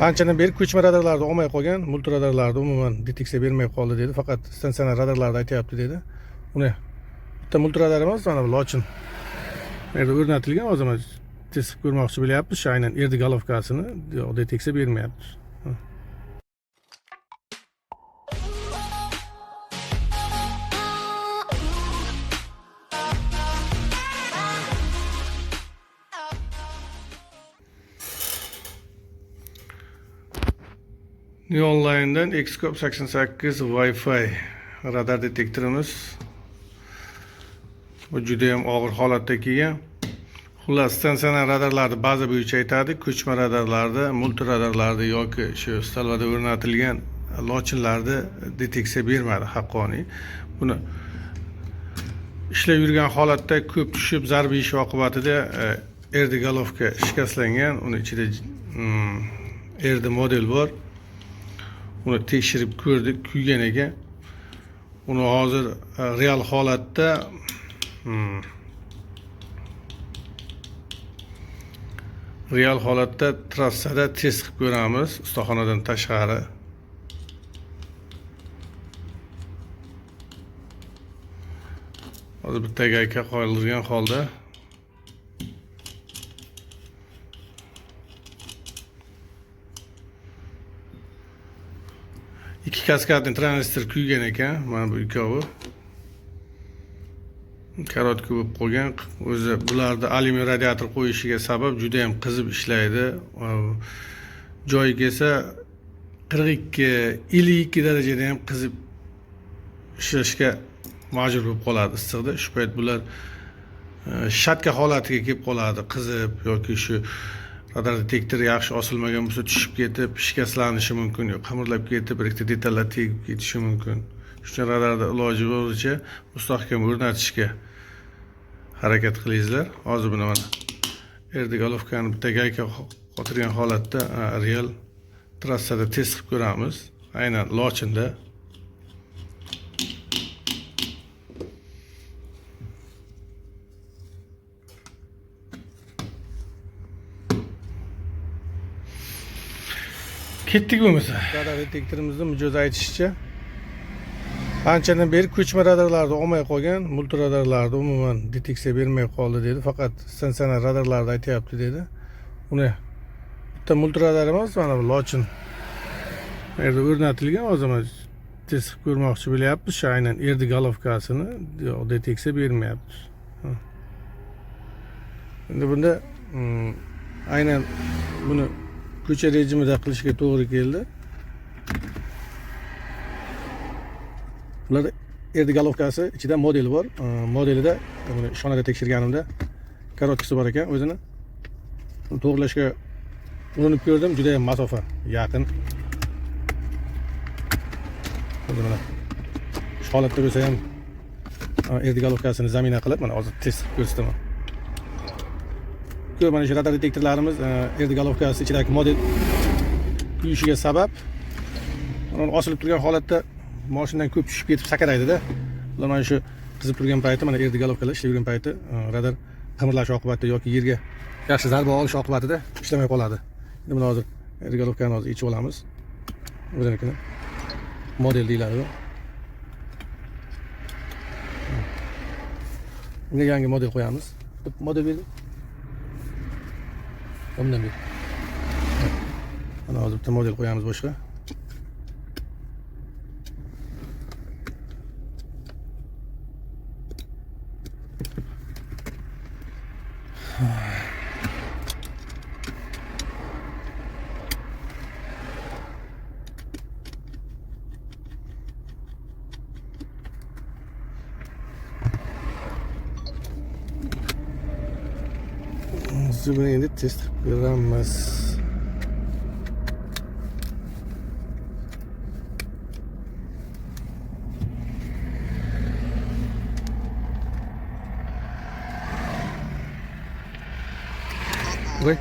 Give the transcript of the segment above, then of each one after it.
Anchadan beri ko'chma radarlarni olmay qolgan, multiradarlarni umuman deteksiya bermay qoldi dedi. Faqat statsionar radarlarni aytyapti dedi. Uni bitta multiradar emas, mana bu lochin. Bu yerda o'rnatilgan, hozir mana test qilib ko'rmoqchi bo'lyapmiz. Shu aynan erdi golovkasini yo'q, deteksiya bermayapti. New Online'dan Xscope 88 Wi-Fi radar detektorimiz. Bu juda ham og'ir holatda kelgan. Xullas, statsionar radarlarni baza bo'yicha aytadi, ko'chma radarlarda, multiradarlarda yoki shu stalvada o'rnatilgan lochinlarda deteksiya bermadi haqqoniy. Buni ishlab yurgan holatda ko'p tushib zarba yeyish oqibatida RD golovka shikastlangan. Uni ichida RD model bor. Uni tekshirib ko'rdik, kuygan ekan. Uni hozir real holatda real holatda trassada test qilib ko'ramiz, ustaxonadan tashqari. Hozir bitta gayka qo'yilgan holda ikki kaskadli tranzistor kuygan ekan, mana bu ikkovi. Korotka bo'lib qolgan. O'zi bularda alyumin radiator qo'yishiga sabab juda ham qizib ishlaydi. Joyi kelsa 42, 52 darajada ham qizib ishlashga majbur bo'lib qoladi issiqda. Shu payt bular shatka holatiga kelib qoladi, qizib yoki shu radar detektor yaxshi osilmagan bo'lsa tushib ketib shikastlanishi mumkin, yo qimirlab ketib bir ikkita detallar tegib ketishi mumkin. Shuning uchun radarda iloji boricha mustahkam o'rnatishga harakat qilingizlar. Hozir buni mana RD golovkani bitta gayka qotirgan holatda real trassada test qilib ko'ramiz. Aynan Lochinda. Ketdik bo'lmasa. Radar detektorimizni mijoz aytishicha, anchadan beri ko'chma radarlarni olmay qolgan, multiradarlarni umuman deteksiya bermay qoldi dedi. Faqat statsionar radarlarni aytyapti dedi. Uni bitta multiradar emas, mana bu lochin. Bu yerda o'rnatilgan, hozir mana test qilib ko'rmoqchi bo'lyapmiz. Shu aynan RD golovkasini yo'q, deteksiya bermayapti. Endi bunda aynan buni ko'cha rejimida qilishga to'g'ri keldi. Bularda RD golovkasi ichida modeli bor. Modelida buni ishxonada tekshirganimda korotkasi bor ekan o'zini. Uni to'g'rilashga urinib ko'rdim, juda ham masofa yaqin. Hozir mana shu holatda bo'lsa ham RD golovkasini zamina qilib, mana hozir test qilib ko'rsataman. Ko'p mana shu radar detektorlarimiz RD golovkasi ichidagi model kuyishiga sabab mana osilib turgan holatda mashinadan ko'p tushib ketib sakraydida. Ular mana shu qizib turgan payti, mana RD golovkalar ishlab yurgan payti radar qimirlashi oqibatida yoki yerga yaxshi zarba olish oqibatida ishlamay qoladi. Endi buni hozir RD golovkani hozir yechib olamiz. O'zinikini model deyiladi bu. Unga yangi model qo'yamiz. Model berdi. Undan ber. Mana hozir bitta model qo'yamiz boshqa. Hozir buni endi test qilib ko'ramiz. Voy.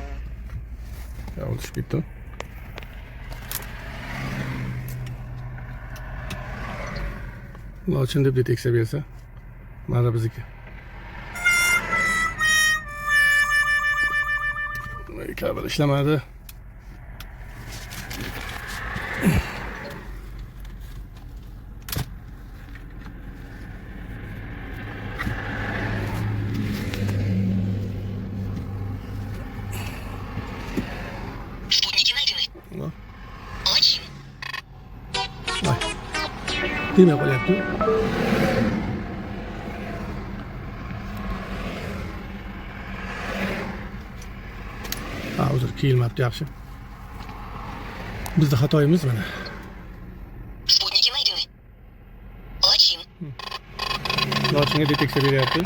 Ya tushib ketdi. Lochin deb deteksiya bersa, mana bizniki. Kabel ishlamadi. Лачин. Voy. Tegmay qolyapti. Ha, uzr, kiyilmabdi yaxshi. Bizni xatoyimiz mana. Спутники найдены. Лачин. Lochinga deteksiya beryapti.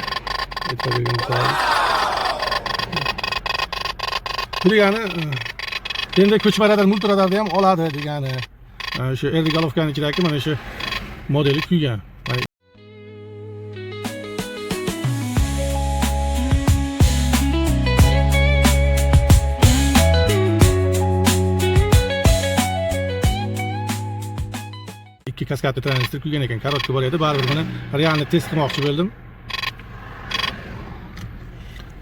E'tibor bergan bo'lsangiz. Bu degani endi ko'chma radar, multiradarni ham oladi degani. Shu RD головка ni ichidagi mana shu modeli kuygan. Mana. Ikki kaskadli tranzistor kuygan ekan, коробка bor edi. Baribir buni реально test qilmoqchi bo'ldim.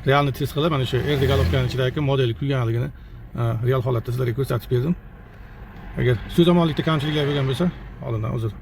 Реально test qilib, mana shu RD головка ni ichidagi modeli kuyganligini real holatda sizlarga ko'rsatib berdim. Agar so'zomonlikda kamchiliklar bo'lgan bo'lsa, oldindan uzr.